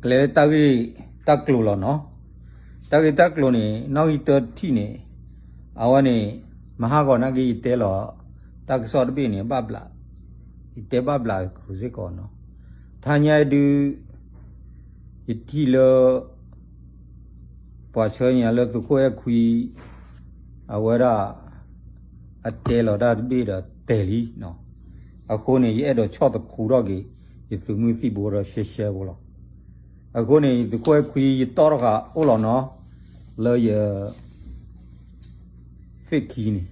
ကလဲၤလၢတၢ်ဂ့ၢ်တၢ်ကျိၤလီၤနီၤ. တၢ်ဂ့ၢ်တၢ်ကျိၤန့ၣ် နီၣ်ဂံၢ်တၢတထံၣ်န့ၣ် အဝဲန့ၣ် မဟါဂီၤနာ်က့ယတဲလီၤ တၢ်ကစီၣ်တဘ့ၣ်န့ၣ် ဘၣ်ဘျး, ယတဲဘၣ်ဘျးစ့ၢ်ကီးနီၤ. ထါညါဒုး ယထံၣ်လၢ ပှၤဆှၢညါလၢသုးခိၣ်အဲၣ်ခွံ အဝဲဒၣ် အတဲလီၤတၢ်တဘ့ၣ်ဒီးတဲာ်လံနီၤ. အဃိန့ၣ် ယအဲၣ်ဒိးဆီၣ်သခူထီၣ်က့ၤ ယသုးမုၢ်သံၣ်ဘိဒီးရှဲရှဲဖိလီၤ. အဃိန့ၣ် ယသုးခိၣ်အဲၣ်ခွံယတီၣ်ထီၣ်ဃာ်အိၣ်လီၤနီၤ လၢယ ဖ့ၣ်ခံန့ၣ်,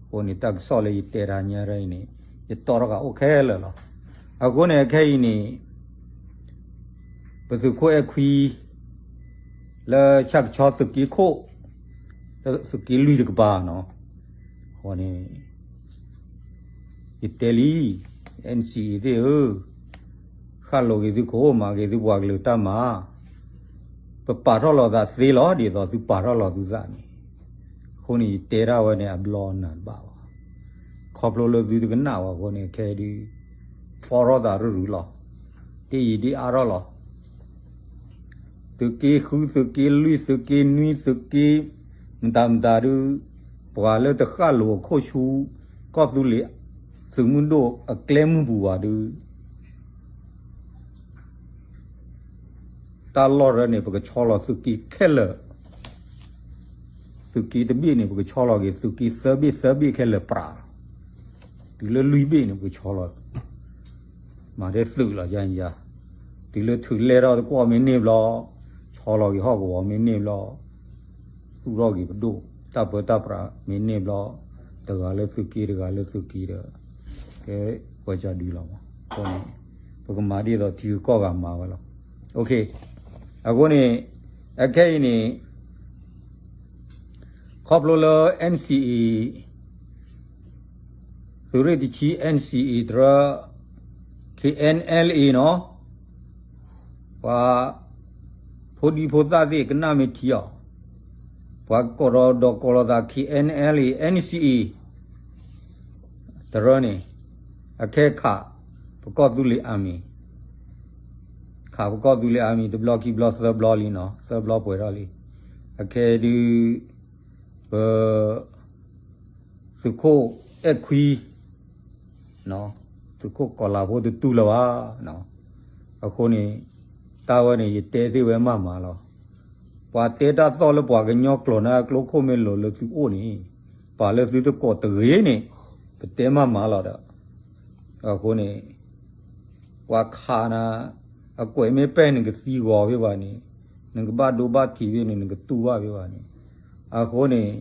အဃိန့ၣ် တၢ်ကစီၣ်လၢယတဲတဟါညါအံၤန့ၣ် ယတီၣ်ထီၣ်ဃာ်အိၣ်ခဲလၢာ်လီၤ. အဃိန့ၣ် ခဲအံၤန့ၣ် ပသုးခိၣ်အဲၣ်ခွံ လၢဆၣ်ကဆီသုးက့ခိၣ် လၢသုးက့လွံၢ်တကပၤနီၤ, အဃိန့ၣ် ယတဲလံ NCA သ့ၣ်ဧၢ, ဃၣ်လိာ်က့ၤသုခိၣ် မၤက့ၤသုပှၤကလုာ်တၢ်မၤ, ပပာ်ထီၣ်လီၤသးသ့လီၤ ဒ်သိးသုပာ်ထီၣ်လီၤသုသးန့ၣ်, အဃိန့ၣ် ယတဲဒၣ်ဝဲန့ၣ် အဘျီနၤတဘၣ်ဘၣ်, ခီဖျိလၢသုတကနၣ်ဘၣ်အဃိန့ၣ် ခဲအံၤဒုး ဖီထီၣ်သးရုၢ်ရုၢ်လီၤ, ဒ်ယံာ်ဒ်အါထီၣ်လီၤ. သုးက့ဃု သုးက့လွံၢ် သုးက့နွံ သုးက့ မတၤမတၤဒုး ပှၤလၢတဃၣ်လိာ်အခိၣ်ဆူ ကီၢ်သူလ့ၤ သုးမုၢ်ဒိၣ်အကျဲမုၢ်ပူၤဘၣ်ဒုး တၢ်လီၢ်ရၢန့ၣ် ပကဆီလီၤသုးက့ခဲလၢာ်, သုးက့တဘ့ၣ်န့ၣ် ပကဆီလီၤက့ၤ သုးက့သၢဘ့ၣ်သၢဘ့ၣ်ခဲလၢာ်ပြးလီၤ, တုၤလၢလွံၢ်ဘ့ၣ်န့ၣ် ပကဆီလီၤ မၤဒ်သုးလီၤယါယါ, တုၤလၢထုးလဲၢ်ထီၣ်သကွီၢ်မ့ၢ်န့ၢ်ဘျီ, ဆီလီၤက့ၤဟီၣ်ကဝီၤမ့ၢ်န့ၢ်ဘျီ, သူၣ်ထီၣ်က့ၤပဒိၣ်, တၢ်ပၢတၢ်ပြးမ့ၢ်န့ၢ်ဘျီ, တဂၤလၢသုးက့တဂၤလၢသုးက့ဒီး, ကဲပှဲၤကၢ်ဒုလီၤမး, အဃိန့ၣ် ပကမၤဒ်သိးထံဂုၤကီၢ်ဂၤမၤဝဲလီၤ. အဃိန့ၣ် အခဲအံၤန့ၣ် ခီဖျိလၢ NCA သုးရ့ၣ်တဆံ NCA တရၢ KNLA နီၤ, ပှၤဖိဒံဖိသၣ်သ့ၣ်ကနၣ်မ့ၢ်ထံအီၤ, ပှၤကိးဒီးဒီးကိးလိာ်သး KNLA NCA တရၢန့ၣ် အခဲခး ပကီၢ်သူလ့ၤ army, ခးပကီၢ်သူလ့ၤ army တဘျီခံဘျီသၢဘျီလံနီၤ, သၢဘျီပှဲၤထီၣ်လံ, အခဲဒုး ပ သုးခိၣ်အဲၣ်ခွံ သုးခိၣ်ကီၤလၤဖိတတူၢ်လၢၤဘၣ်. အဃိန့ၣ် တၢ်ဝဲန့ၣ် ယတဲသ့ၣ်ဝဲမးမးလီၤ. ပှၤတဲတၢ်သီၣ်လၢပှၤကညီကျိာ်န့ၣ် ကျိခိၣ်မ့ၢ်လိာ်လၢသုအိၣ်န့ၣ်, ပှၤလၢသုတကိးတဂ့ၤန့ၣ် ပတဲမးမးလီၤဒီး, အဃိန့ၣ် ပှၤခးနၤ အကွဲးမ့ၢ်ပဲၢ်နကသံဂီၤဖဲဘၣ်န့ၣ်, နကဘၣ်ဒိဘၣ်ထံးဖဲန့ၣ် နကတူၢ်ဘၣ်ဖဲဘၣ်န့ၣ်, အဃိန့ၣ်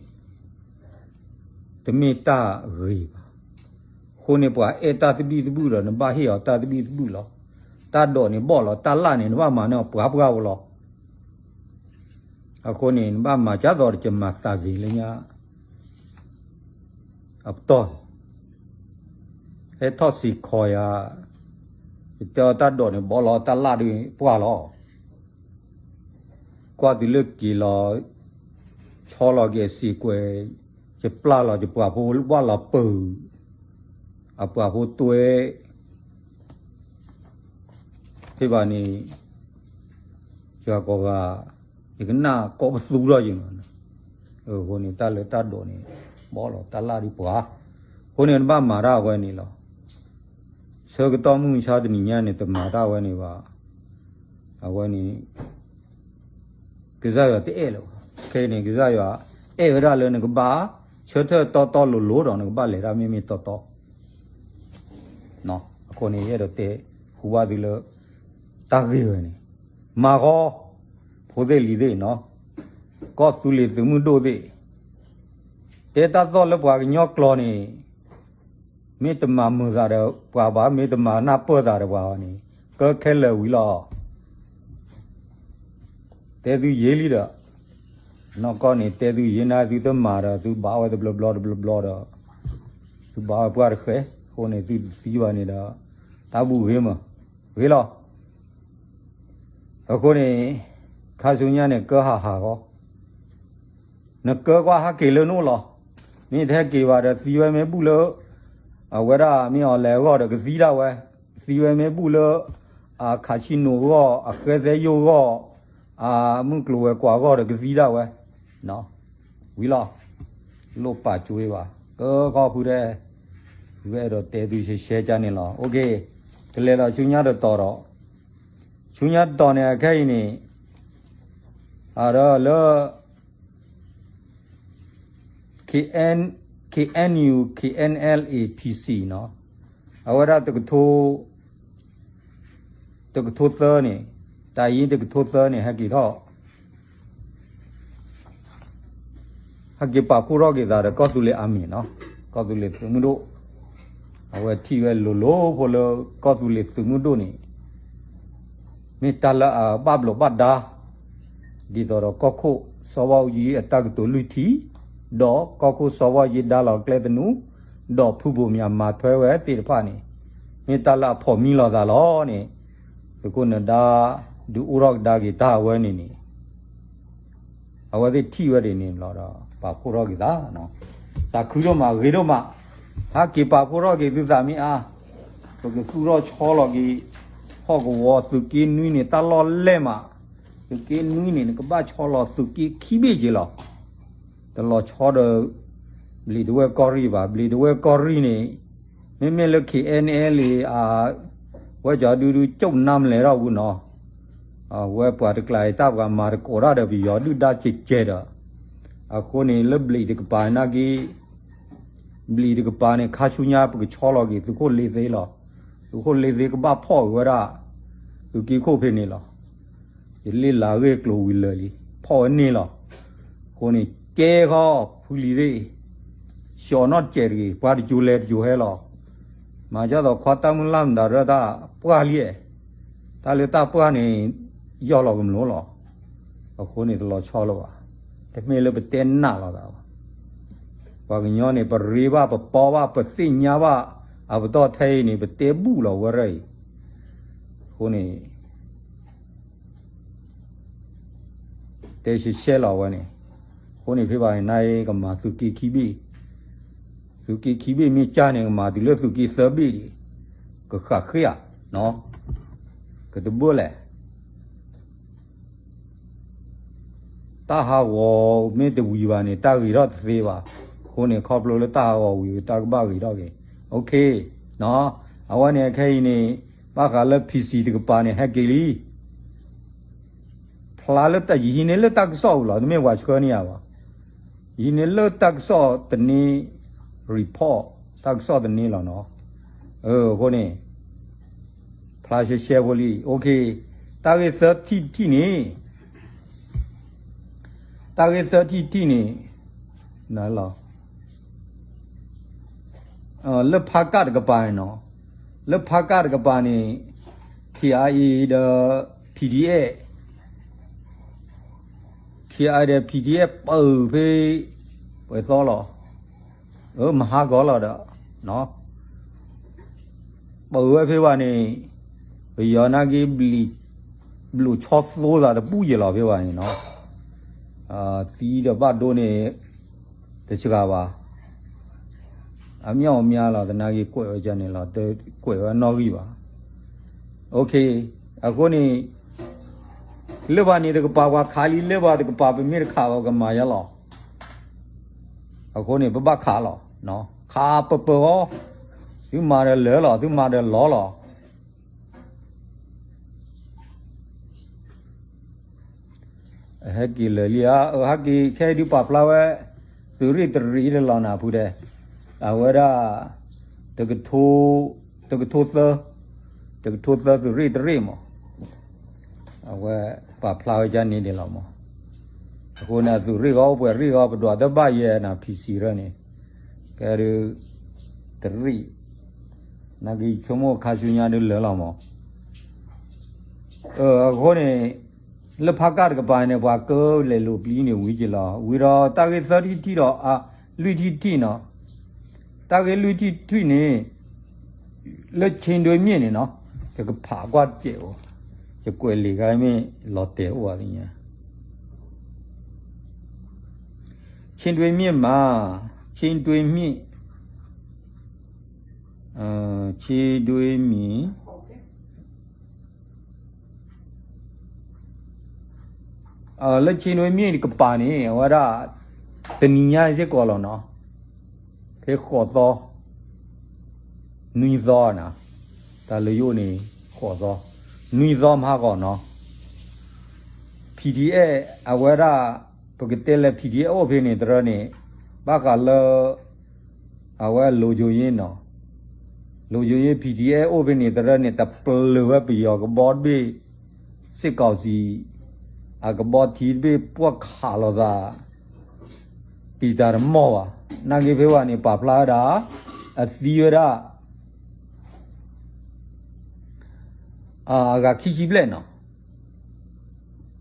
တမ့ၢ်တၢ်ဂ့ၤဘၣ်. အဃိန့ၣ် ပှၤအဲၣ်တၢ်သဘံၣ်သဘုၣ်ဒီး နဘၣ်ဟ့ၣ်အီၤတၢ်သဘံၣ်သဘုၣ်လီၤ. တၢ်ဒိးန့ၣ်ဘီၣ်လီၤ, တၢ်လၣ်န့ၣ် နဘၣ်မၤန့ၢ်အီၤပှၤပှၢ်ဖိလီၤ. အဃိန့ၣ် နဘၣ်မၤကၢ်သိးတကမၤသးစ့ၤလၢညါ အပတီၢ်, ဟဲထီၣ်စ့ၤခီယၤ, ယတဲအီၤတၢ်ဒိးန့ၣ်ဘီၣ်လီၤ, တၢ်လၣ်ဒုးပှၢ်လီၤ. ကွၢ်တုၤလၢက့ၤလီၤ, ဆီလီၤက့ၤစ့ၤကွဲး, ယပျၢ်လီၤ ယပှၤဖိဘၣ်လီၤပၢၤ, အပှၤဖိတွဲ ဖဲဘၣ်န့ၣ် ယွၤကိးဂၤ ယကနၣ်ကိးပသူထီၣ်ယံၤမး, အဃိန့ၣ် တၢ်လၢတၢ်ဒိးန့ၣ် ဘီၣ်လီၤ တၢ်လၣ်ဒုးပှၢ်, အဃိန့ၣ် နဘၣ်မၤတၢ်အဝဲန့ၣ်လီၤ. ဆၢကတီၢ်မုၢ်မဆါတနံၤညါန့ၣ် တမၤတၢ်ဝဲန့ၣ်ဘၣ်, အဝဲန့ၣ် ကစၢ်ယွၤတအဲၣ်လၢၤဘၣ်. ခဲအံၤန့ၣ် ကစၢ်ယွၤအဲၣ်ဝဲဒၣ်လၢနကဘၣ် ဆၢထၢၣ်တီတီလိၤလိၤဒီး နကဘၣ်လဲၤတၢ်မ့မ့ၢ်တီတီ အဃိန့ၣ် ယအဲၣ်ဒိးတဲဃုာ်ဘၣ်သုလၢ တၢ်ဂ့ၢ်ဝဲန့ၣ် မၤဃီ ဖိသ့ၣ်လံၤသ့ၣ်နီၤ, ကီၢ်သူလ့ၤသုးမုၢ်ဒိၣ်သ့ၣ်, တဲတၢ်သီၣ်လၢပှၤကညီကျိာ်န့ၣ် မ့ၢ်တမၤမုာ်သးဒီးပှၤဘၣ်, မ့ၢ်တမၤနၢ်ပၢၢ်သးဒီးပှၤဘၣ်န့ၣ် ကဲခဲလၢာ်ဝံၤလီၤ. တဲသုယ့လံဒီး နီၢ်ကီၢ်န့ၣ် တဲသုယ့န့ၣ် သုတမၤဒီး သုဘၣ်ဝဲတဘျီဘျီတဘျီဘျီဒီး သုဘၣ်ဝဲပှၢ်တဃဲ, အဃိန့ၣ် သုတသံဘၣ်န့ၣ်ဒီး တၢ်ဘူၣ်ဂ့ၤမး ဂ့ၤလီၤ. အဃိန့ၣ် ခါဆူညါန့ၣ် ကၢဟးဟးဃီ, နကၢကွၢ်ဟဲက့ၤလၢနအိၣ်လီၤ. မ့ၢ်တဟဲက့ၤဘၣ်ဒီး သံဝဲမ့ၢ်ဘူၣ်လၢ အဝဲဒၣ်မ့ၢ်အီၤလဲၤအဂီၢ်ဒီးကသံဒၣ်ဝဲ, သံဝဲမ့ၢ်ဘူၣ်လၢ အ casino ဂီၢ်, အဃဲသဲယိၣ်ဂီၢ်, အ မုၢ်ကျိၤဝဲၤကွာ်ဂီၢ်ဒီးကသံဒၣ်ဝဲ, ဝံၤလီၤ, လိၣ်ပာ်ကွံာ်ဘၣ်, ကခီဖုတဲ, ယအဲၣ်ဒိးတဲသုရှဲရှဲကန့ၣ်လီၤ. ကလဲၤဒီးဆူညါတတီၤဒီး, ဆူညါတတီၤန့ၣ် အခဲအံၤန့ၣ်, အဒီးလၢ KN, KNU, KNLA, PC နီၤ, အဝဲဒၣ် တကထိသၢန့ၣ်, တၢ်အံၤတကထိသၢန့ၣ် ဟဲက့ၤထီၣ်, ဟဲက့ၤပာ်ဖှိၣ်ထီၣ်က့ၤသးဒီးကီၢ်သူလ့ၤအမံၤနီၤ, ကီၢ်သူလ့ၤသုးမုၢ်ဒိၣ်, အဝဲထံၣ်ဝဲလိၤလိၤဖိလၢကီၢ်သူလ့ၤသုးမုၢ်ဒိၣ်န့ၣ် မ့ၢ်တၢ်လၢအဘၣ်ဘျိးဘၣ်ဒါ, ဒ်သိးဒီးကီၢ်ခိၣ်စီၤဘၣ်အူကၠံအတၢ်ကတိၤလွံၢ်ထံၣ်, ဒီးကီၢ်ခိၣ်စီၤဘၣ်အူကၠံဒါလီၤကျဲသနူ, ဒီးဖုဘိၣ်မၠးမၤထွဲဝဲသ့ၣ်တဖၣ်န့ၣ်, မ့ၢ်တၢ်လၢအဖိးမံလိာ်သးလီၤန့ၣ်, သုးခိၣ်နၢၤဒါ ဒုးအိၣ်ထီၣ်ကဒါက့ၤတၢ်အဝဲန့ၣ်န့ၣ် အဝဲသ့ၣ်ထံၣ်ဝဲဒ်န့ၣ်လီၤဒီး ပာ်ဖှိၣ်ထီၣ်က့ၤသး, သးခုဒိၣ်မး ဂ့ၤဒိၣ်မး, ဟဲက့ၤပာ်ဖှိၣ်ထီၣ်က့ၤသုသးမ့ၢ်အါ, ပကသူၣ်ထီၣ်ဆီလီၤက့ၤ, ဟီၣ်ကဝီၤ သုးက့နွံန့ၣ် တၢ်လီၢ်လဲၢ်မး, သုးက့နွံန့ၣ် နကဘၣ်ဆီလီၤသုးက့ခံဘ့ၣ်က့ၤလီၤ. တလီၤဆီဒီး ဘျံးတဝဲၢ်ကီၢ်ရ့ၣ်ဘၣ်, ဘျံးတဝဲၢ်ကီၢ်ရ့ၣ်န့ၣ်, မ့မ့ၢ်လၢ KNLA အ ဝဲကၠီဒုဒုကၠိၣ်နါမလဲၣ်ထီၣ်ဝံၤနီၤ, ဝဲပှၤတကျါအံၤ တၢ်ပှၤမၤတကိးတၢ်ဒီးပယီၤဒုၣ်ဒါကဲးကဲးဒီး, အဃိန့ၣ် လၢဘျံးတကပၤနာ်က့, ဘျံးတကပၤန့ၣ် ခါဆူညါပကဆီလီၤက့ၤ သုးခိၣ်လ့သ့လီၤ. သုးခိၣ်လ့သ့ကဘၣ်ဖီၣ်က့ၤဝဲဒၣ် သုးက့ခိၣ်ဖဲန့ၣ်လီၤ. ယလ့ၣ်လၤဂ့ၢ်ကျိၤဝံၤလၢာ်လံ, ဖီၣ်ဝဲန့ၣ်လီၤ. အဃိန့ၣ် ကဲဃီ ဖုလံၤသ့ၣ်, ဆှီနီၣ်စဲးတဂ့ၤ, ပှၤတကၠိၤလဲၤတကၠိၤဟဲလီၤ. မၤကၢ်သိးခွါတၢ်မုၢ်လၢ်မတၤဒၢတၢ်ပှၢ်လံ, တၢ်လၢတၢ်ပှၢ်န့ၣ် ယီၢ်လီၤကမျိးလီၤ. အဃိန့ၣ် တလီၤဆီလၢၤဘၣ်. တမ့ၢ်လၢပတဲနးလိာ်သးဘၣ်. ပှၤကညီန့ၣ် ပရ့ဘၣ် ပပီဘၣ် ပသ့ၣ်ညါဘၣ်, အပတီၢ်ထဲအံၤန့ၣ် ပတဲဘူၣ်လီၤဝဲရၢ်အံၤ. အဃိန့ၣ် တဲရှဲရှဲလီၤဝဲန့ၣ်, အဃိန့ၣ်ဖဲဘၣ်န့ၣ် နကမၤသုးက့ခံဘ့ၣ်, သုးက့ခံဘ့ၣ်မ့ၢ်ကၢ်န့ၣ် ကမၤတုၤလၢသုးက့သၢဘ့ၣ်ဒံး, ကဃၣ်ဃ့ဧါ, ကတဘၣ်လဲၣ်. တၢ်ဟးဂီၤမ့ၢ်တဝံၤဘၣ်န့ၣ် တၢ်ဂ့ၤထီၣ်တသ့ဘၣ်. အဃိန့ၣ် ခီဖျိလၢတၢ်ဟးဂီၤဝံၤ တၢ်ကဘၣ်ဂ့ၤထီၣ်က့ၤ. အဝဲန့ၣ်ခဲအံၤန့ၣ် ဘၣ်ဃးလၢ PC တကပၤန့ၣ် ဟဲက့ၤလံ. ဖျါလၢတၢ်ယဟံးန့ၢ်လၢတၢ်ကစီၣ်ပူၤလီၤ, တမ့ၢ်ပှၤဆှၢန့ၢ်ယၤဘၣ်. ယဟံးန့ၢ်လၢတၢ်ကစီၣ်သန့ report, တၢ်ကစီၣ်သန့လီၤနီၤ. အဃိန့ၣ် ဖျါရှဲရှဲဖိလံ. တၢ်ဂ့ၢ်သၢထံၣ်တထံၣ်န့ၣ်, တၢ်ဂ့ၢ်သၢထံၣ်တထံၣ်န့ၣ် လၢဖးကၢ်တကပၤန့ၣ်နီၤ, လၢဖးကၢ်တကပၤန့ၣ် KIA ဒီး PDF, KIA ဒီး PDF ပၢၢ်ဖဲ ပှဲၤသီလီၤ, မဟါဂီၤလီၤဒီး ပၢၢ်ဝဲဖဲဘၣ်န့ၣ် ပယီၤနာ်က့ ဘျုးဆီသိသးတပူၤယဲၢ်လီၤဖဲဘၣ်န့ၣ်နီၤ. သံဒီးဘၣ်ဒိန့ၣ် တစှၤဘၣ်. အမြောက်အများလီၤ, သနာ်က့ကွဲးဝဲကန့ၣ်လီၤ, တကွဲးဝဲနီၣ်ဂံၢ်ဘၣ်. အဃိန့ၣ် လၢပှၤန့ၣ်တကပၤ ပှၤခးလံ, လၢပှၤတကပၤ ပမ့ၢ်တခးဘၣ်ကမၤယါလီၤ. အဃိန့ၣ် ပဘၣ်ခးလီၤ, ခးပပၢၤအီၤ, သုမၤဒီးလၢာ်လီၤ, သုမၤဒီးလီၤလီၤ. ဟဲက့ၤလၢာ်လံဧါ, အဟဲက့ၤခဲအံၤဒုးပာ်ဖျါဝဲ သုးရ့ၣ်တရ့ၣ်တလီၤနၤဖုတဲ, အဝဲဒၣ် တကထိ, တကထိသၢ, တကထိသၢသုးရ့ၣ်တရ့ၣ်မး. အဝဲပာ်ဖျါဝဲကန့ၣ်ဒ်လီၤမး. အဃိန့ၣ် အသုးရ့ၣ်ဂီၢ် အိၣ်ပှဲၤရ့ၣ်ဂီၢ် ပဒွးတဘၣ်ယဲၢ်နၤ PC ရၢန့ၣ်, ကဲဒုး တရ့ၣ်, နာ်က့ဆိကမိၣ်ခါဆူညါဒုးလၢာ်လီၤမး. အဃိန့ၣ် လၢဖးကၢ်တကပၤန့ၣ် ပှၤကလဲၤလိာ်ပျံၤန့ၣ်ဝံၤက့ၤလီၤ. ဝံၤဒီးတၢ်ဂ့ၢ်သၢထံၣ်တထံၣ်ဒီး အ လွံၢ်ထံၣ်တထံၣ်နီၤ. တၢ်ဂ့ၢ်လွံၢ်ထံၣ်တထံၣ်န့ၣ် လၢ ခၠ့တွ့မြစ် န့ၣ်နီၤ, ယကဖးကွၢ်တစဲးအိၣ်, ယကွဲးလံာ်ခါမ့ၢ်လီၤတဲာ်အိၣ်ဘၣ်သ့ၣ်ညါ. ခၠ့တွ့မြစ် မး, ခၠ့တွ့မြစ် ဆ့ဒွ့မ့ၢ် လၢဆ့ဒွ့မ့ၢ်တကပၤန့ၣ် အဝဲဒၣ် တနံၤညါစ့ၢ်ကီးလီၤနီၤ, ဖဲဃိးသီ နွံသီနီၤ, တၢ်လၢယအိၣ်န့ၣ် ဃိးသီ နွံသီမဟါဂီၤနီၤ, PDF အဝဲဒၣ် ပကတဲလၢ PDF အိၣ်ဖဲန့ၣ်တရၢန့ၣ် ဘၣ်ဃးလၢ အဝဲလိၤယိၤယ့နီၤ, လိၤယိၤယ့ PDF အိၣ်ဖဲန့ၣ်တရၢန့ၣ် တပျုာ်ဝဲပယီၤကဘီတဘ့ၣ် စစ်ကောင်စီ အကဘီထံတဘ့ၣ် ပှီၢ်ခးလိာ်သး တံာ်တာ်တမီၢ်ဘၣ်, နာ်က့ဖဲဘၣ်န့ၣ် ပာ်ဖျါဝဲဒၣ် အသံဝဲဒၣ် အဂၤခံဆံဘျဲၣ်နီၤ,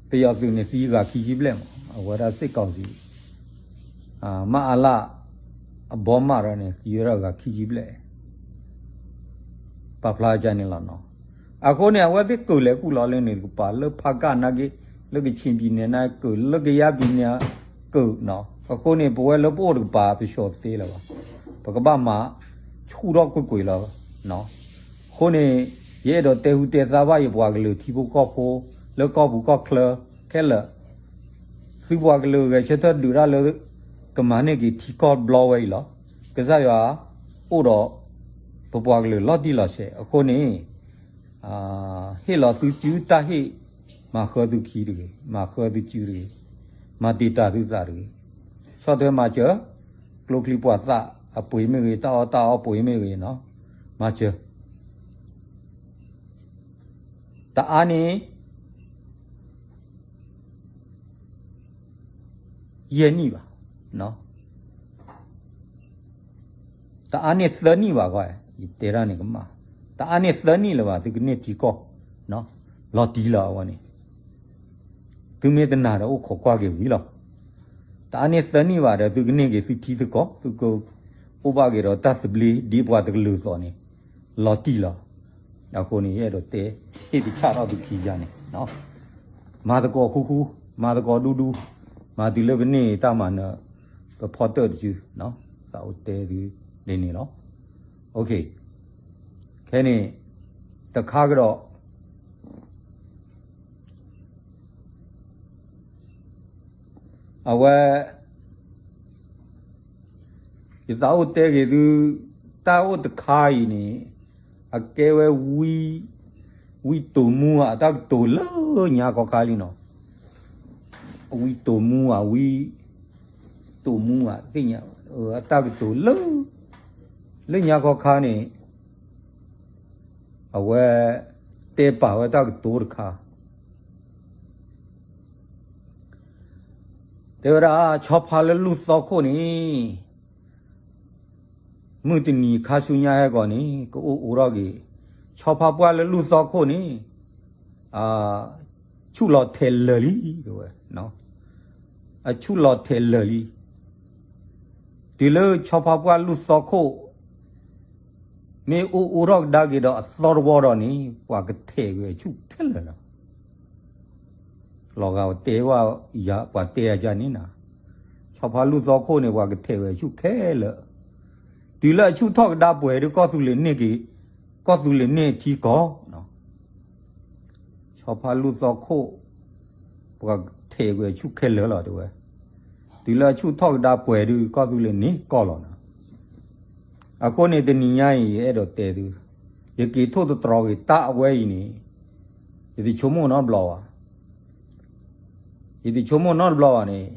ပယီၤသုးန့ၣ်သံဂၤခံဆံဘျဲၣ်မး, အဝဲဒၣ် စစ်ကောင်စီ မအလ အဘီမးဒီးန့ၣ် သံဝဲဒၣ်ဂၤခံဆံဘျဲၣ်, ပာ်ဖျါကန့ၣ်လီၤနီၤ. အဃိန့ၣ် အဝဲသ့ၣ်ကၢၢ်လဲၤကူၣ်လီၤလၢန့ၣ်တကပၤ လၢဖးကၣ်နာ်က့, လၢကခ့ၣ်ပံၤနဲၣ်နာ်က့, လၢကယါပံၤနဲၣ်ကၢၢ်နီၤ, အဃိန့ၣ် ပဝဲလၢပအိၣ်တကပၤ ပဆှီသ့လၢၤဘၣ်, ပကဘၣ်မၤဆူၣ်ထီၣ်ကွ့ၢ်ကွ့ၢ်လီၤ. အဃိန့ၣ် ယအဲၣ်ဒိးတဲဟူတဲသါဘၣ်ယပှၤကလုာ်ထံဖိကီၢ်ဖိ လၢကီၢ်ပူၤကီၢ်ချၢခဲလၢာ်, သုပှၤကလုာ်ဂဲၤဆၢထၢၣ်ဒုးတၢ်လၢ ကမၤန့ၢ်က့ၤထံကီၢ်ဘျီဝဲအံၤလီၤ. ကစၢ်ယွၤအိၣ်ဒီး ပပှၤကလုာ်လီၤတံၢ်လီၤဆဲးအဃိန့ၣ် ဟ့ၣ်လီၤသုစုတၢ်ဟ့ၣ်, မၤဃၢသုခံတဂ့ၤ, မၤဃၢသုစုတဂ့ၤ, မၤတံာ်တာ်သုသးတဂ့ၤ, ဆီၣ်ထွဲမၤစၢၤ, ကျိချံပှၤသၣ်အပှ့ၤမ့ၢ်ဂ့ၤ, တၢ်အီၣ်တၢ်အီပှ့ၤမ့ၢ်ဂ့ၤနီၤ, မၤစၢၤ တအါန့ၣ် ယဲၢ်နံၣ်ဘၣ်, တအါန့ၢ်သၢနံၣ်ဘၣ်, ယတဲဒၣ်န့ၣ်ကမၣ်, တအါန့ၢ်သၢနံၣ်လၢၤဘၣ် သုကန့ၢ်ထံကီၢ် လီၤတံၢ်လီၤအဝဲန့ၣ်, သုမ့ၢ်တနာ်ဒီးအိၣ်ခိးကွၢ်က့ၤဝံၤလီၤ. တအါန့ၢ်သၢနံၣ်ဘၣ်ဒီး သုကန့ၢ်က့ၤသုထံသုကီၢ်, သုကအိၣ်ဘၣ်က့ၤဒီးတၢ်သဘျ့ဒ်ပှၤတကလုာ်အသိးန့ၣ် လီၤတံၢ်လီၤ. အဃိန့ၣ် ယအဲၣ်ဒိးတဲ ဟ့ၣ်ကဆၣ်ထီၣ်သုခံယါန့ၣ်, မၤသကိးဃူဃူ, မၤသကိးဒူဒူ, မၤတုၤလၢပန့ၢ်တၢ်မၤနၢၤ ပဖီတၢၣ်တစု, သးအိၣ်တဲသုဒ်န့ၣ်လီၤ. ခဲန့ၣ် တခါကဒီး အဝဲ ယသးအိၣ်တဲက့ၤသု, တၢ်အိၣ်တခါအံၤန့ၣ် အကဲဝဲ ဝံတိာ်မူဧါ အတၢ်ကတိၤလၢညါခီခါလံနီၤ, ဝံတိာ်မူဧါ ဝံတိာ်မူဧါ သ့ၣ်ညါ အတၢ်ကတိၤလၢ လၢညါခီခါန့ၣ် အဝဲ တဲပာ်ဝဲတၢ်ကတိၤတခါ တဲဝဲဒၣ် ဆီဖါလၢလူၢ်သီခိၣ်န့ၣ် မုၢ်တနံၤခါဆူညါဟဲဂီၤန့ၣ် ကအိၣ်အိးထီၣ်က့ၤ ဆီဖါပှၢ်လၢလူၢ်သီခိၣ်န့ၣ် ဆူၣ်လီၤထဲးလၢာ်လံ တဲဝဲ, အဆူၣ်လီၤထဲးလၢာ်လံ. တုၤလၢဆီဖါပှၢ်လူၢ်သီခိၣ် မ့ၢ်အိၣ်အိးထီၣ်ကဒါက့ၤဒီးအသီတဝီဒီးန့ၣ် ပှၤကထဲးကွံာ်အဆူၣ်ခဲလၢာ်လီၤ. လီၤဂာ်တဲဝဲယၤ ပှၤတဲယၤန့ၣ်နၤ, ဆီဖါလူၢ်သီခိၣ်န့ၣ် ပှၤကထဲးကွံာ်အဆူၣ်ခဲလၢာ်, တုၤလၢအဆူၣ်ထီၣ်ကဒါပှဲၤဒီး ကီၢ်သူလ့ၤန့ၢ်က့ၤ, ကီၢ်သူလ့ၤန့ၢ်ထံကီၢ် ဆီဖါလူၢ်သီခိၣ် ပှၤထဲးကွံာ်အဆူၣ်ခဲလၢာ်လီၤ တဲဝဲ, တုၤလၢအဆူၣ်ထီၣ်ကဒါပှဲၤဒီး ကီၢ်သူလ့ၤန့ၢ်ကီၢ်လီၤနၤ. အဃိန့ၣ် တနံၤညါအံၤ ယအဲၣ်ဒိးတဲသု, ယက့ၤထိၣ်သတြီၤက့ၤတၢ်အဝဲအံၤန့ၣ် ယတဆိကမိၣ်နီတဘျီဘၣ် ယတဆိကမိၣ်နီတဘျီဘၣ်န့ၣ်,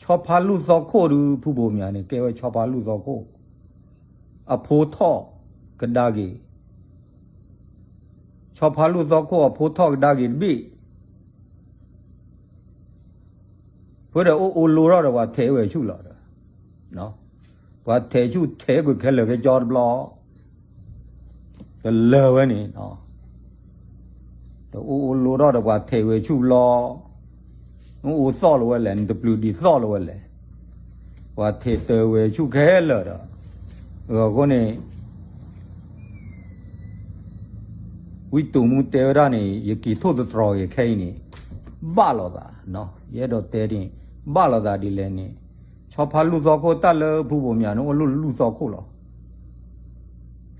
ဆီဖါလူၢ်သီခိၣ်ဒီး ဖုဘိၣ်မၠးန့ၣ် ကဲဝဲဆီဖါလူၢ်သီခိၣ် အဖိထီၣ်ကဒါက့ၤ, ဆီဖါလူၢ်သီခိၣ်အဖိထီၣ်ကဒါက့ၤတဘ့ၣ် ဖဲဒီးအိၣ်အိးလိထီၣ်ဒီး ပှၤထဲးဝဲဆူၣ်လီၤဒီး ပှၤထဲးဆူၣ်ထဲးကွံာ်ခဲလၢာ်ခဲဆ့တဘျီ တလၢာ်ဝဲန့ၣ်, တအိၣ်အိးလိထီၣ်ဒီးပှၤထဲးဝဲဆူၣ်ဘျီ, နအိးသီၣ်လၢၤဝဲလဲၣ်, နတပျုာ်ဒံးသီၣ်လၢၤဝဲလဲၣ်, ပှၤထဲးတၢ်ဝဲဆူၣ်ခဲလၢာ်ဒီး, အဃိန့ၣ် ဝံတိာ်မူတဲဝဲဒၣ်န့ၣ် ယက့ၤထိၣ်သတြီၤက့ၤခဲအံၤန့ၣ် ဘၣ်လိာ်သး, ယအဲၣ်ဒိးတဲန့ၣ် ဘၣ်လိာ်သးဒ်လဲၣ်န့ၣ်, ဆီဖါလူၢ်သီခိၣ်တၢ်လၢဖုဘိၣ်မၠးန့ၣ် အိၣ်လူၢ်လူၢ်သီခိၣ်လီၤ.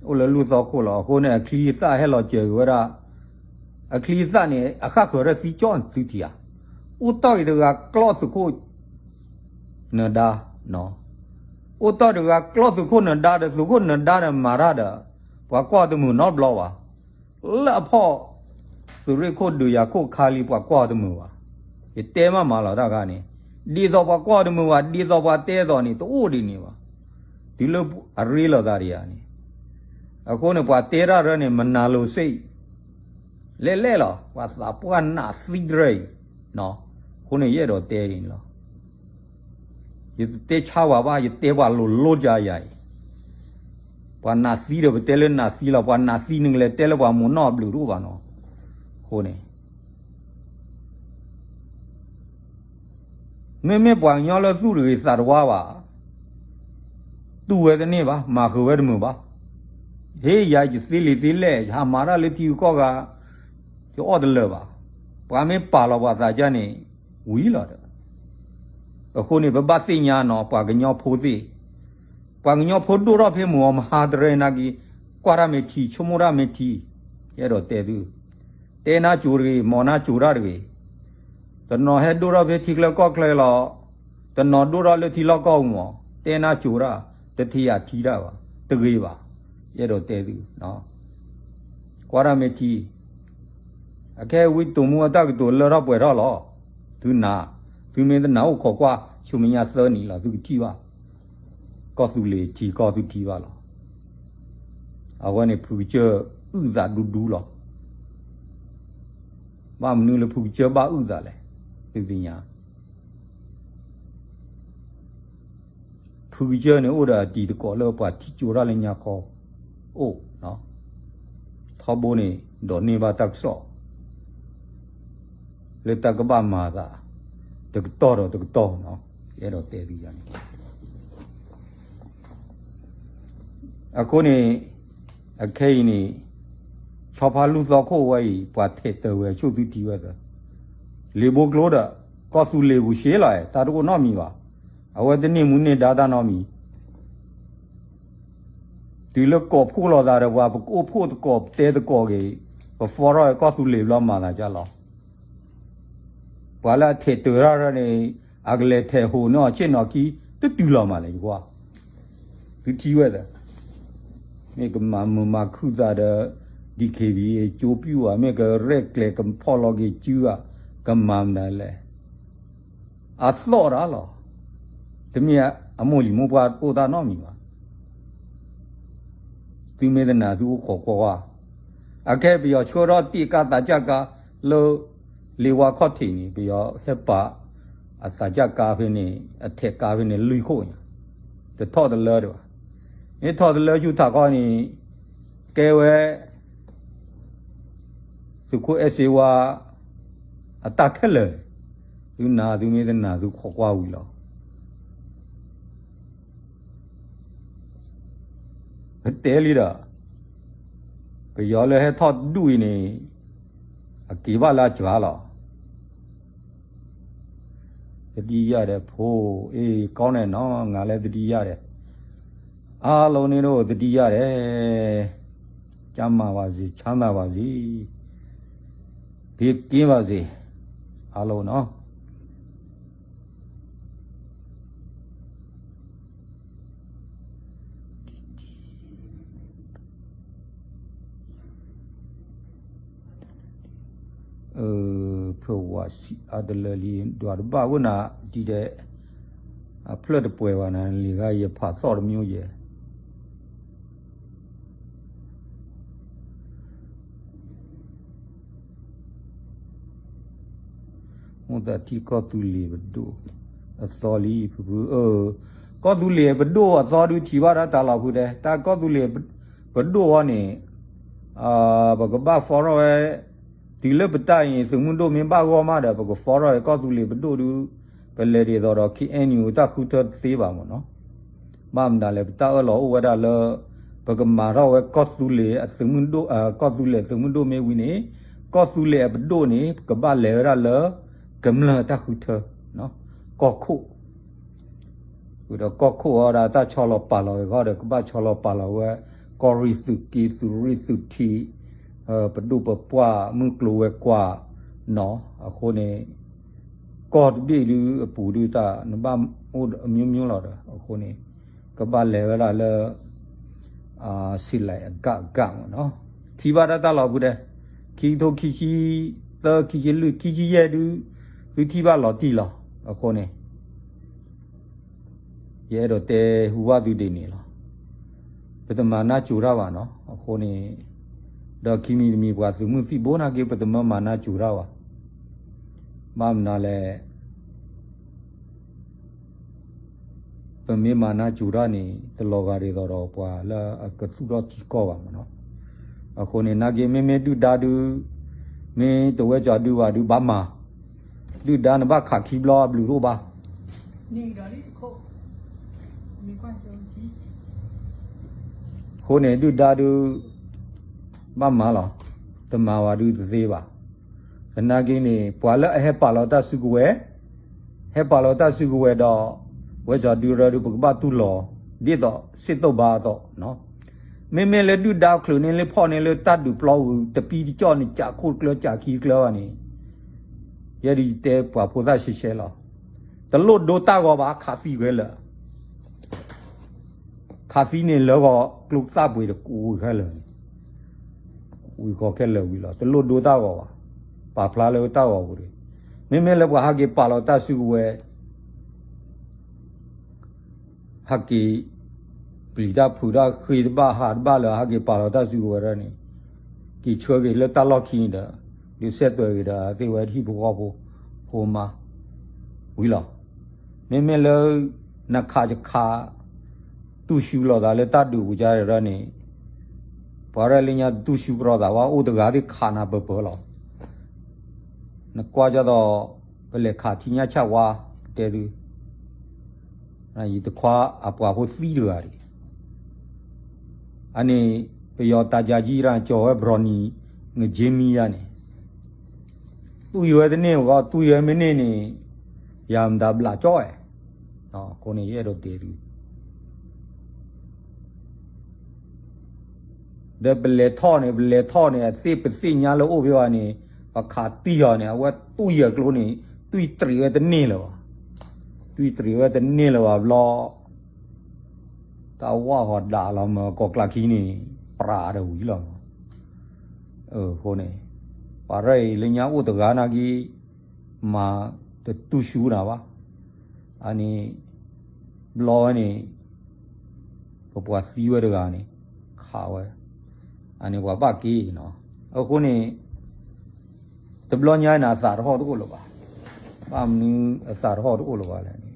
အိၣ်လၢလူၢ်သီခိၣ်လီၤ. အဃိန့ၣ် အချံအသၣ်ဟဲလီၤစၢၤက့ၤဝဲဒၣ်, အချံအသၣ်န့ၣ် အဃၣ်ဃၢၤထီၣ်သံကၠီသုထံၣ်ဧါ, အိၣ်တီၢ်က့ၤတဂၤကျီၢ်သုးခိၣ် နဒါ, အိၣ်တီၢ်တဂၤကျီၢ်သုးခိၣ်နဒါဒီး သုးခိၣ်နဒါဒီးမၤတၢ်ဒီး ပှၤကွၢ်တမုာ်နီတဘျီဘၣ်. လၢအဖီၣ် သုးရ့ၣ်ခိၣ်ဒုးယၤခိၣ်ခါလံ ပှၤကွၢ်တမုာ်ဘၣ်. ယတဲမးမးလီၤတၢ်ခါန့ၣ်, ဒ်သိးပှၤကွၢ်တမုာ်ဘၣ် ဒ်သိးပှၤတဲသိးန့ၣ် တအိၣ်ဒ်န့ၣ်ဘၣ်. တုၤလၢအရ့လိာ်သးဒံးဧါန့ၣ်, အဃိန့ၣ် ပှၤတဲတၢ်ရၢန့ၣ် မနၤလိၤစ့ၣ် လဲၣ်လဲၣ်လီၤ. ပှၤသးပှၢ်နးသံတရၢအံၤ, အဃိန့ၣ် ယအဲၣ်ဒိးတဲဒ်န့ၣ်လီၤ. ယတတဲဆါဝဲဘၣ်, ယတဲပှၤလိၤလိကယၤအံၤ, ပှၤနးသံဒီး ပတဲလၢနးသံလီၤ. ပှၤနးသံန့ၣ် ကလဲၤတဲလၢပှၤမိၢ်နီၢ်အဘျုးတအိၣ်ဘၣ်နီၤ. အဃိန့ၣ် မ့မ့ၢ်ပှၤကညီလၢသူၣ်တဂ့ၤသးတဝါဘၣ်, တူၢ်ဝဲတန့ၢ်ဘၣ်, မၤဃုာ်ဝဲတမုာ်ဘၣ်. ဟ့ၣ်ယၤယသ့လံာ်သ့လဲၢ်, ယဟးမၤတၢ်လၢထံဂုၤကီၢ်ဂၤ, ယအီၣ်တလၢာ်ဘၣ်. ပှၤမ့ၢ်ပာ်လီၤပှၤသးဒ်န့ၣ် ဝံၤလီၤဒီး, အဃိန့ၣ် ပဘၣ်သ့ၣ်ညါနီၤ ပှၤကညီဖိသ့ၣ်, ပှၤကညီဖိဒိၣ်ထီၣ်ဖဲမုၢ်အီၤမဟါတရၢအံၤနာ်က့, ကွၢ်တၢ်မ့ၢ်ထံ ဆိကမိၣ်တၢ်မ့ၢ်ထံ, ယအဲၣ်ဒိးတဲသု, တဲနၢ်ကိၤတဂ့ၤ, မၤနၢ်ကိၤတၢ်တဂ့ၤ. တနီၤဟဲဒိၣ်ထီၣ်ဖဲထံချၢကီၢ်ချၢလီၤ, တနီၤဒိၣ်ထီၣ်လၢထံလီၢ်ကီၢ်ပူၤမး, တဲနၢ်ကိၤတၢ်, တထံၣ်ယၤထံတၢ်ဘၣ်, တဂ့ၤဘၣ်, ယအဲၣ်ဒိးတဲသု, ကွၢ်တၢ်မ့ၢ်ထံ, အခဲအံၤဝံတိာ်မူအတၢ်ကတိၤလၢထီၣ်ပှဲၤထီၣ်လီၤ. သုနာ်, သုမ့ၢ်တနာ်အိၣ်ခိးကွၢ် ဆူမဲာ်ညါသၢနံၤလီၤ သုကထံၣ်ဘၣ်, ကီၢ်သူလ့ၤထံကီၢ်သုထံၣ်ဘၣ်လီၤ. အဝဲန့ၣ်ဖုကစၢၢ်အုၣ်သးဒူဒူလီၤ. ဘၣ်မနုၤလၢဖုကစၢၢ်ဘၣ်အုၣ်သးလဲၣ်, သုသ့ၣ်ညါ ဖုကစၢၢ်န့ၣ်အိၣ်ဒီးအတံၤသကိးလၢပှၤထံၣ်ကၠိတၢ်လၢညါခီ, အိၣ်, ထီဘိန့ၣ် ဒိးန့ၢ်ဘၣ်တၢ်ကစီၣ် လၢတၢ်ကဘၣ်မၤသး တကတီၢ်ဒီးတကတီၢ်နီၤ, ယအဲၣ်ဒိးတဲသုန့ၣ် အဃိန့ၣ် အခဲအံၤန့ၣ် ဆီဖါလူၢ်သီခိၣ်ဝဲအံၤ ပှၤထဲးတၢၤဝဲဆူၣ်သုထံဝဲသၢ, လံာ်ဘိကျိဒီး ကီၢ်သူလ့ၤပူၤရှဲလီၤ, တၢ်တအိၣ်နီတမံၤဘၣ်. အဝဲတန့ၢ်မူန့ၢ်ဒါတၢ်နီတမံၤ တုၤလၢကိးဖှိၣ်လိာ်သးဒီးပှၤ ပကအိၣ်ဖှိၣ်သကိး ပတဲသကိးက့ၤ, ပ form ထီၣ်ကီၢ်သူလ့ၤဘျီမၤသးဒ်လီၤ. ပှၤလၢအထဲးတၢၤတၢ်န့ၣ် အကလဲၤထဲးဟိးန့ၢ်အီၤဆ့ၣ်နီၤခံ တတုၤလီၤမးလဲၣ် ယကွၢ်, သုထံၣ်ဝဲသၢ, မ့ၢ်ကမၤမုာ်မၤခုၣ်သးဒီး DKBA ကၠိပျူၢ်ဧါ, မ့ၢ်ကရဲၣ်ကျဲၤကဖီၣ်လီၤက့ၤစုဧါ, ကမၤမနုၤလဲၣ် အသီၣ်တၢ်လီၤ. တမ့ၢ်အမိၢ်လံၤမိၢ်ပှၢ်အိၣ်တၢ်နီတမံၤဘၣ်. သုမ့ၢ်တနာ်သုအိၣ်ခိးကွၢ်ကွၢ်, အခဲပယီၤဆှၢထီၣ်တ့ၢ်ကါသးစၢ်ကါလၢ လ့ဝါခီၣ်ထံးန့ၣ် ပယီၤဟဲပာ်အသးစၢ်ကါဖဲန့ၣ် အထဲးကါဖဲန့ၣ်လွံၢ်ခိၣ်ညါ, တထီၣ်တလၢဒံးဘၣ်. မ့ၢ်ထီၣ်တလၢဆူထးခီန့ၣ် ကဲဝဲ သုးခိၣ်အဲၣ်စ့ဝါ အတၢ်ခဲလၢာ်န့ၣ် သုနာ်သုမ့ၢ်တနာ်သုခိးကွၢ်ဝံၤလီၤ. ပတဲလံဒီး ပယီၤလၢဟဲထီၣ်တဒူၣ်အံၤန့ၣ် အက့ၤဘၣ်လၢအစှၤလီၤ. သတိရတယ်ဖိ, အေး ကောင်းတယ်နော်, ငါလည်းသတိရတယ်, အားလုံးတို့သတိရတယ်, ကျန်းမာပါစေ, ချမ်းသာပါစေ, ဘေးကင်းပါစေ, အားလုံးနော်. ဖဝါဆံးအါတလၢလံ ဒွးတဘၣ်ဝဲနၤ ဒ်ဒဲး အဖျၢၣ်တပှဲၤဘၣ်နၤ လံၤဂၤယဖးသီၣ်တမျိုးယဲၢ် မိၢ်သးထံကီၢ်သူလ့ၤပဒိၣ်အသီလံ ဖုဖုဧၢ, ကီၢ်သူလ့ၤပဒိၣ်အသီဒုးထံၣ်ဘၣ်ဒၣ်တၢ်လီၤဖုဒဲး တၢ်ကီၢ်သူလ့ၤပဒိၣ်အီၤန့ၣ် ပကဘၣ် form ထီၣ်ဝဲ, တုၤလၢပတၢ်အံၤ သုးမုၢ်ဒိၣ်မ့ၢ်ဘၣ်ဂီၢ်မးဒီး ပက form ထီၣ်ဝဲကီၢ်သူလ့ၤပဒိၣ်ဒုး ပလဲၤဒ်သိးဒီး KNU တၢ်ဃုထၢတသ့ဘၣ်မ့ၢ်နီၤ. ဘၣ်မတၤလဲၣ် ပတၢ်အၢၣ်လီၤအိၣ်ဝဲဒၣ်လၢ ပကမၤထီၣ်ဝဲကီၢ်သူလ့ၤအသုးမုၢ်ဒိၣ်, ကီၢ်သူလ့ၤသုးမုၢ်ဒိၣ်မ့ၢ်ဝံၤန့ၣ် ကီၢ်သူလ့ၤအပဒိၣ်န့ၣ် ကဘၣ်လဲၤဝဲဒၣ်လၢ ကမျၢၢ်တၢ်ဃုထၢ ကီၢ်ခိၣ် ဝံၤဒီးကီၢ်ခိၣ်အီၤဒၣ်တၢ်ဆီလီၤပာ်လီၤဂ့ၤဃီဒီး ကဘၣ်ဆီလီၤပာ်လီၤဝဲ ကီၢ်ရ့ၣ်သုးက့ သုးရ့ၣ်သုးထံး, ပဒိၣ်ပပှၢ်မုၢ်ကျိၤဝဲၤကွာ်နီၤ, အဃိန့ၣ် ကီၢ်တဘ့ၣ်ဒုးအပူၤဒုးတၢ် နဘၣ်အိၣ်အမျိုးမျိုးလီၤဒီး အဃိန့ၣ် ကဘၣ်လဲၤဝဲဒၣ်လၢ စံးလဲၣ်အကၣ်အကၣ်မ့ၢ်နီၤ, ထံၣ်ဘၣ်တၢ်တၢ်လီၤဖုဒဲး, ခံကထိခံဆံသၢ ခံဆံလွံၢ် ခံဆံယဲၢ်ဒုး သုထံၣ်ဘၣ်လီၤတံၢ်လီၤ, အဃိန့ၣ် ယအဲၣ်ဒိးတဲဟူဘၣ်သုဒ်န့ၣ်လီၤ. ပတမၤနၢ်စူၤတၢ်ဘၣ်နီၤ, အဃိန့ၣ် ဒီးခံမံၤတမံၤပှၤသုးမုၢ်သံၣ်ဘိနာ်က့ ပတမၢမၤနၢ်စူၤတၢ်ဘၣ်. ဘၣ်မနုၤလဲၣ် ပမ့ၢ်မၤနၢ်စူၤတၢ်န့ၣ် တလီၤဂာ်ဒ်သိးဒီးပှၤလၢအကသူၣ်ထီၣ်ထံကီၢ်ဘၣ်မ့ၢ်နီၤ. အဃိန့ၣ် နာ်က့ မ့မ့ၢ်ဒုၣ်ဒါဒုး မ့ၢ်တဝဲကၠီဒုးဘၣ်ဒုးဘၣ်မၤ, ဒုၣ်ဒါနဘၣ်ခးခံဘျီအဘျုးတအိၣ်ဘၣ်. အဃိန့ၣ် ဒုၣ်ဒါဒုး ဘၣ်မၤလီၤ, တမၤဝဲဒုးတသ့ဘၣ်. သနာ်က့န့ၣ် ပှၤလၢအဟဲပာ်လီၤတၢ်စုကဝဲၤ ဟဲပာ်လီၤတၢ်စုကဝဲၤဒီး ဝဲစီၤဒုရၢဒုး ပကဘၣ်တူၢ်လိာ် ဒ်သိးစ့ၢ်သိးဘၣ်အသိး, မ့မ့ၢ်လၢဒုၣ်ဒါချုးန့ၢ်လၢဖီၣ်န့ၢ်လၢတၢ်ဒုးပျီဝံၤ တပံတကၠီၣ်န့ၣ် ကးခိၣ်ကျၢကးခံကျၢဘၣ်န့ၣ်, ယဲဒုးယတဲပှၤဖိသၣ်ရှဲရှဲလီၤ. တလိၣ်ဒိတၢ်ဂီၤဘၣ် ခးသံဝဲလၢာ် ခးသံန့ၣ်လၢဂီၤ ကျိသၣ်ပှ့ၤတကူဝံၤခဲလၢာ်န့ၣ်, ဝံၤဃီခဲလၢာ်ဝံၤလီၤ. တလိၣ်ဒိတၢ်ဂီၤဘၣ်, ပာ်ဖျါလၢတၢ်ဂီၤပူၤန့ၣ်, မ့မ့ၢ်လၢပှၤဟဲက့ၤပာ်လီၤတၢ်စုကဝဲၤ ဟဲက့ၤ ပျံၤတၢ်ဖုးတၢ်ဃ့တဘၣ်ဟးတဘၣ်လၢဟဲက့ၤပာ်လီၤတၢ်စုကဝဲၤဒၣ်န့ၣ်, က့ၤဆှၢက့ၤလၢတၢ်လီၢ်ခံန့ၣ်ဒီး ဒုးစဲသွဲက့ၤဒီးသ့ၣ်ဝဲဟံၣ်ဖိဃီဖိ ဖိမါ ဝံၤလီၤ. မ့မ့ၢ်လၢ နခးယခး တူၢ်ဆူလီၤသးလၢတၢ်ဒုးပူၤကါဒၣ်န့ၣ်, ပှၤရဲၣ်လၢညါတတူၢ်ဆူကရီသးဝဲ အိၣ်တဂၤသ့ၣ်ခးနၤပၢၤပၢၤလီၤ. နကွၢ်ကၢ်သိး ပလဲၤခးထံညၣ်ဆၣ်ဝါ တဲသု ယတခွါအပှၤဖိသံတဂၤဒံး, အန့ၣ် ပယီၤတၢ်ကၠၤကံရၣ်ကၠီၤဝဲဘြီၤနံၤ ငက့မံယါန့ၣ်, တူၢ်ယဝဲတန့ၢ်ဝဲ တူၢ်ယဝဲမ့ၢ်န့ၢ်န့ၣ် ယၤမတၤဘျးကၠီၣ်ဝဲ, အဃိန့ၣ် ယအဲၣ်ဒိးတဲသု ဒီးပလဲၤထီၣ်န့ၣ် ပလဲၤထီၣ်န့ၣ် အသ့ၣ်ပသ့ၣ်ညါလၢအိၣ်ဖဲဘၣ်န့ၣ် ပခးတံၢ်အီၤန့ၣ် အဝဲတူၢ်ယဲၢ်ကျိန့ၣ် တွံၢ်တြံးဝဲတန့ၢ်လၢၤဘၣ်, တွံၢ်တြံးဝဲတန့ၢ်လၢၤဘၣ်ဘျီ တၢ်ဝၣ်ဃီၤဒၣ်လီၤမၢ် ကိးကျါခံန့ၣ် ပြးဒီးဝံၤလီၤ. အဃိန့ၣ် ပှၤရဲၣ်အံၤလၢညါအိၣ်တဂၤနာ်က့ မၤတတူၢ်ဆူနၤဘၣ်. အန့ၣ် ဘျီဝဲန့ၣ် ပပှၤသံဝဲတဂၤန့ၣ် ခးဝဲ, အန့ၣ်ပှၤဘၣ်က့ၤနီၤ. အဃိန့ၣ် တဘျီညါန့ၣ် အသးတဟီၣ်တအိၣ်လၢၤဘၣ်. ဘၣ်မနုၤအသးတဟီၣ်တအိၣ်လၢၤဘၣ်လဲၣ်န့ၣ်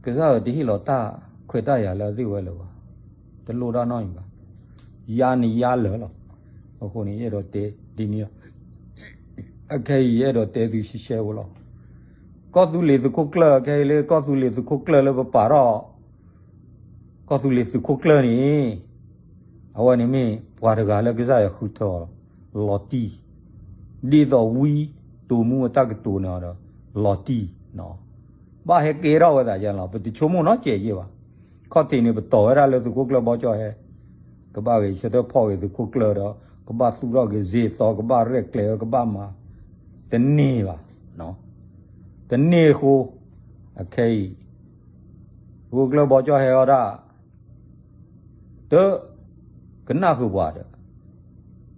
ကစၢ်ယွၤတဟ့ၣ်လီၤတၢ်ခွဲးတၢ်ယာ်လၢအသ့ၣ်ဝဲလၢၤဘၣ်. တလိၣ်တၢ်နီတမံၤဘၣ်. ယါန့ၣ်ယါလၢာ်လီၤ. အဃိန့ၣ် ယအဲၣ်ဒိးတဲဒ်န့ၣ်လီၤ. အခဲအံၤ ယအဲၣ်ဒိးတဲသုရှဲရှဲဖိလီၤ. ကီၢ်သူလ့ၤသုးခိၣ်ကျၢၢ် ခဲအံၤလၢကီၢ်သူလ့ၤသုးခိၣ်ကျၢၢ်လၢပပာ်ထီၣ် ကီၢ်သူလ့ၤသုးခိၣ်ကျၢၢ်န့ၣ် အဝဲန့ၣ်မ့ၢ်ပှၤတဂၤလၢကစၢ်ယွၤဃုထၢအီၤလီၤတံၢ်, ဒ်သိးဝံတိာ်မူအတၢ်ကတိၤန့ၣ်ဒီး လီၤတံၢ်, ဘၣ်ဟဲကဲထီၣ်ဝဲသးယဲလီၤ. ပတဆိကမိၣ်နီတစဲးယဲဘၣ်. ခီၣ်ထံးန့ၣ် ပတီၢ်ဝဲဒၣ်လၢသုးခိၣ်ကျၢၢ်ဘီကၠီၣ်ဟဲ, ကဘၣ်ဂဲၤဆၢထၢၣ်ဖီၣ်ဂ့ၤသုးခိၣ်ကျၢၢ်ဒီး ကဘၣ်သူၣ်ထီၣ်က့ၤစ့သီ ကဘၣ်ရဲၣ်ကျဲၤဝဲ ကဘၣ်မၤ တန့ၢ်ဘၣ်. တန့ၢ်အဃိ အခဲအံၤ သုးခိၣ်ကျၢၢ်ဘီကၠီၣ်ဟဲအီၣ်ဒၣ် တကနၣ်ဃုာ်ပှၤဒီး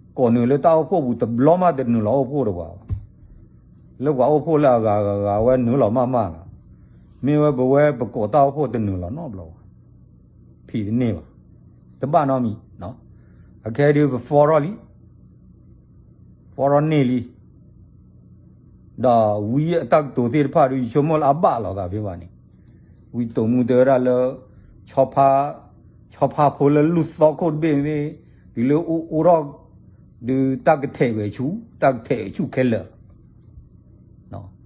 ကိးနုာ်လၢတၢ်အိၣ်ဖှိၣ်ပူၤတဘျီမး တနုာ်လီၤအိၣ်ဖှိၣ်ဒီးပှၤဘၣ်. လၢပှၤအိၣ်ဖှိၣ်လၢအဂၤဂၤဂၤဝဲနုာ်လီၤမးမးလီၤ. မ့ၢ်ဝဲပဝဲပကိးတၢ်အိၣ်ဖှိၣ်တနုာ်လီၤနီတဘျီဘၣ်. ဖံးတန့ၢ်ဘၣ်. တဘၣ်နီတမံၤ. အခဲဒုးပ form ထီၣ်လံ form ထီၣ်န့ၢ်လံ ဒီးဝံအတၢ်ကတိၤသ့ၣ်တဖၣ်ဒုး ယဆိကမိၣ်လၢအဘၣ်လိာ်သးဖဲဘၣ်န့ၣ်, ဝံတိာ်မူတဲဝဲဒၣ်လၢ ဆီဖါ, ဆီဖါဖိလၢလူၢ်သီခိၣ်တဘ့ၣ်မ့ၢ် တုၤလၢအိၣ်အိၣ်ထီၣ် ဒုးတၢ်ကထဲးဝဲဆူၣ်, တၢ်ကထဲးဝဲဆူၣ်ခဲလၢာ်,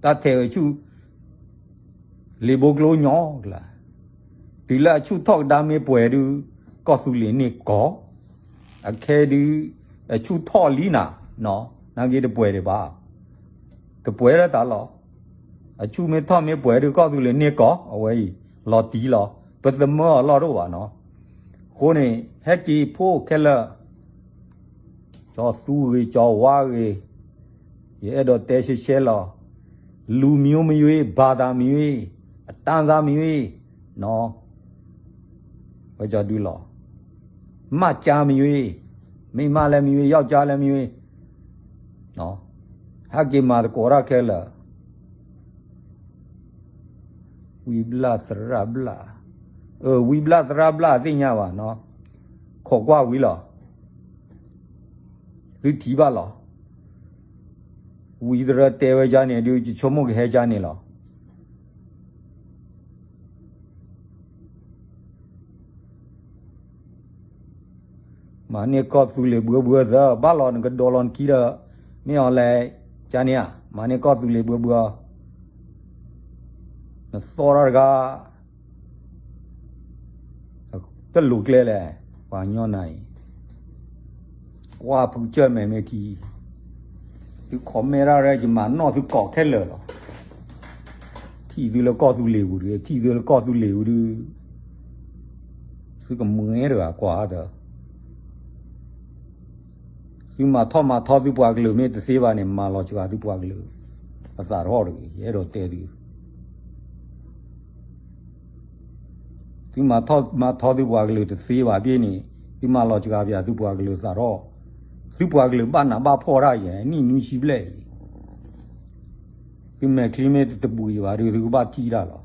တၢ်ထဲးဝဲဆူၣ် လ့ၤဘိကျိညီကျါ, တုၤလၢအဆူၣ်ထီၣ်ကဒါမ့ၢ်ပှဲၤဒုး ကီၢ်သူလ့ၤန့ၢ်ကီၢ်, အခဲဒုး အဆူၣ်ထီၣ်လံနၤ, နာ်က့တပှဲၤဒံးဘၣ်, တပှဲၤဒၣ်တၢ်လီၤ. အဆူၣ်မ့ၢ်ထီၣ်မ့ၢ်ပှဲၤဒုး ကီၢ်သူလ့ၤန့ၢ်ကီၢ် အဝဲအံၤ လီၤတံၢ်လီၤ. ပသမၢအီၤလီၢ်တအိၣ်ဘၣ်နီၤ. အဃိန့ၣ် ဟဲက့ၤဖိခဲလၢာ်, ကၠီသူဂ့ၤ ကၠီဝါဂ့ၤ, ယအဲၣ်ဒိးတဲရှဲရှဲလီၤ. လူမျိုးမရွေး ဘာသာမရွေး အတန်းစားမရွေး, နော်, ဝဲကၠီဒုလီၤ. မှတ်ကြားမရွေး, မိန်းမလည်းမရွေး ယောက်ျားလည်းမရွေး, နော်, ဟဲက့ၤမၤသကိးတၢ်ခဲလၢာ် ဝံဘျၣ်သရၣ်ဘျၣ်, အၢ ဝံဘျၣ်သရၣ်ဘျၣ်သ့ၣ်ညါဘၣ်နီၤ, ခိးကွၢ်ဝံလီၤ, သုထံၣ်ဘၣ်လီၤ. ဝံသရၣ်တဲဝဲဒ်န့ၣ်ဒုး ယဆိကမိၣ်ကဟဲဒ်န့ၣ်လီၤ. မၤန့ၢ်ကီၢ်သူလ့ၤဘှၢဘှၢသၢ ဘၣ်လီၤ နကဒိးလီၤနခံဒီး မ့ၢ်အီၤလဲၣ်, ကန့ၣ်ဧါ, မၤန့ၢ်ကီၢ်သူလ့ၤဘှၢဘှၢ, နသီၣ်တၢ်တဂၤ တလိၤကျဲလဲၣ်, ပှၤကညီနၤအံၤ, ကွၢ်ဖုကစၢၢ်မဲာ်မ့ၢ်ထံ, သု comment တၢ်ရဲၣ် ယမၤနီၣ်သုကိးခဲလၢာ်လီၤ. ထံၣ်သုလၢကီၢ်သူလ့ၤပူၤတဂ့ၤ, ထံၣ်သုလၢကီၢ်သူလ့ၤပူၤဒုး သုကမွဲတဂၤကွၢ်အါသၢ သုမၤထီၣ်မၤထီသုပှၤကလုာ်မ့ၢ်တသ့ဘၣ်န့ၣ် မၤလီၤစှၤသုပှၤကလုာ်အသးထီၣ်တဂ့ၤ, ယအဲၣ်ဒိးတဲသု သုမၤထီၣ်မၤထီသုပှၤကလုာ်တသ့ဘၣ်ဘၣ်န့ၣ်, သုမၤလီၤစှၤပၠးသုပှၤကလုာ်သးထီၣ်, သုပှၤကလုာ်ဘၣ်နးဘၣ်ဖှီၣ်တၢ်ယဲ နံၣ်နွံဆံဘျဲၣ်အံၤ, သုမဲာ်ချံမ့ၢ်တတပူၤအံၤဘၣ်ဒီး သုကဘၣ်ထံၣ်တၢ်လီၤ.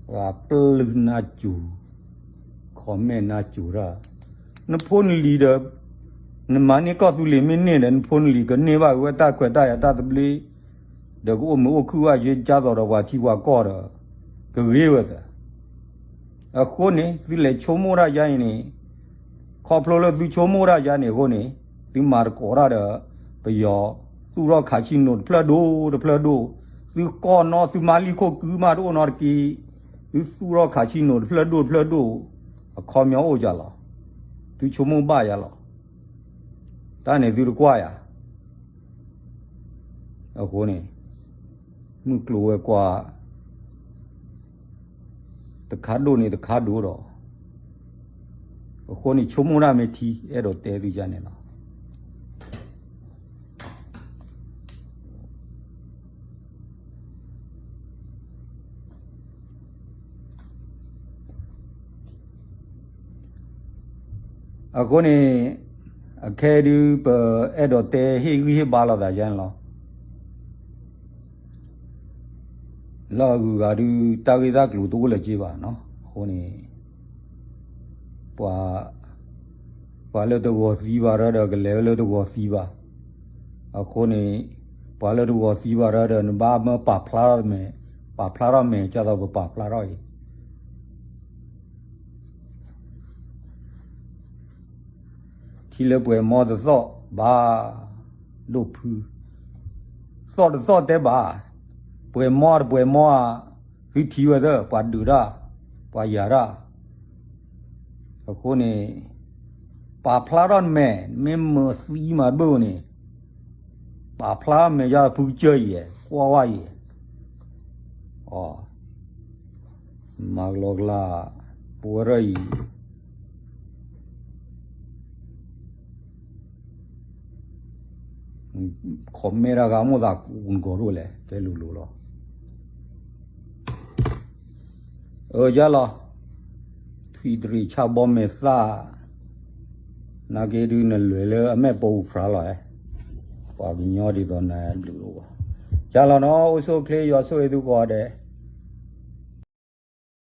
ပှၤပျုၢ်နါစူၤ, comment နါစူၤတၢ်, နဖိနလံၤဒီး နမၤန့ၢ်ကီၢ်သူလ့ၤမ့ၢ်န့ၢ်ဒီး နဖိနလံၤကန့ၢ်ဘၣ်ဝဲတၢ်ခွဲးတၢ်ယာ်တၢ်သဘျ့, ဒီးကအိၣ်မုာ်အိၣ်ခုၣ်ဘၣ်ယွၤ ကၢ်သိးဒီးပှၤထံပှၤကီၢ်ဒီး ကဂ့ၤဝဲသၢ အဃိန့ၣ် သုလဲၤဆိကမိၣ်တၢ်ယါအံၤန့ၣ်, ခီဖျိလၢသုဆိကမိၣ်တၢ်ယါန့ၣ်အဃိန့ၣ်, သုမၤသကိးတၢ်ဒီး ပယီၤ သူၣ်ထီၣ် casino တဖျၢၣ်ဒိၣ်တဖျၢၣ်ဒိၣ်, သုကီၢ်နီၣ်သုမါလံခိၣ်ကုမးတအိၣ်နီတက့ၢ်, သုသူၣ်ထီၣ် casino တဖျၢၣ်ဒိၣ်တဖျၢၣ်ဒိၣ်, အခီပညီအိၣ်ယါလီၤ. သုဆိကမိၣ်ဘၣ်ယါလီၤ. တၢ်န့ၣ်သုတကွၢ်ယၤ အဃိန့ၣ် မုၢ်ကျိၤဝဲၤကွာ် တခါဒိၣ်န့ၣ်တခါဒိၣ်ဒီး, အဃိန့ၣ် ဆိကမိၣ်တၢ်မ့ၢ်ထံ အဲၣ်ဒိးတဲသုယါန့ၣ်လီၤ. အဃိန့ၣ် အခဲဒုး ပအဲၣ်ဒိးတဲဟ့ၣ်ဂံၢ်ဟ့ၣ်ဘါလိာ်သးယါန့ၣ်လီၤ. လၢအဂုၤအဂၤဒုး တၢ်ဂ့ၢ်တၢ်ကျိၤတအိၣ်လၢၤက့ဘၣ်နီၤ. အဃိန့ၣ် ပှၤ ပှၤလၢတဂီၤသံဘၣ်ရၢဒီး ကလဲၤဝဲလၢတဂီၤသံဘၣ်. အဃိန့ၣ် ပှၤလၢတဂီၤသံဘၣ်ရၢဒီး နဘၣ်မၢပာ်ဖျါထီၣ်မဲာ်, ပာ်ဖျါထီၣ်မဲာ် ဒ်သိးပပာ်ဖျါထီၣ်အံၤ ထံလၢပှဲၤမီတသီၣ်ဘၣ်, ဒိၣ်ဖု, သီၣ်တသီၣ်တဲဘၣ်, ပှဲၤမီတပှဲၤမီဧါ, သုထံၣ်ဝဲသၢ ပှၤဒုးတၢ်, ပှၤယၤတၢ်. အဃိန့ၣ် ပာ်ဖျါထီၣ်နမဲာ်, မ့ၢ်မၢသံမၤတဘၣ်န့ၣ် ပာ်ဖျါမဲာ်ယါဖုကစၢၢ်အံၤ, ကွၢ်ဝဲအံၤ, အ, မၤကလီကလီ, ပဝဲရၢအံၤ comment တၢ်ဂၤမိၣ်သးကူနကီးဒိၣ်လဲၣ် တဲလိၤလိၤလီၤ. အၢ ယါလီၤ, ထွံၣ်တရံးဆၣ်ဘီမဲာ်သၣ်, နာ်က့ဒုးနလဲၤလၢအမဲာ်ပိာ်ပူၤဖျါလီၤ, ပှၤကညီဒ်သိးနၤဘျုးလီၤဘၣ်. ယါလီၤနီၤ, အိၣ်ဆူၣ်အိၣ်ချ့ ယွၤဆိၣ်ဂ့ၤသုကိးဂၤဒဲး.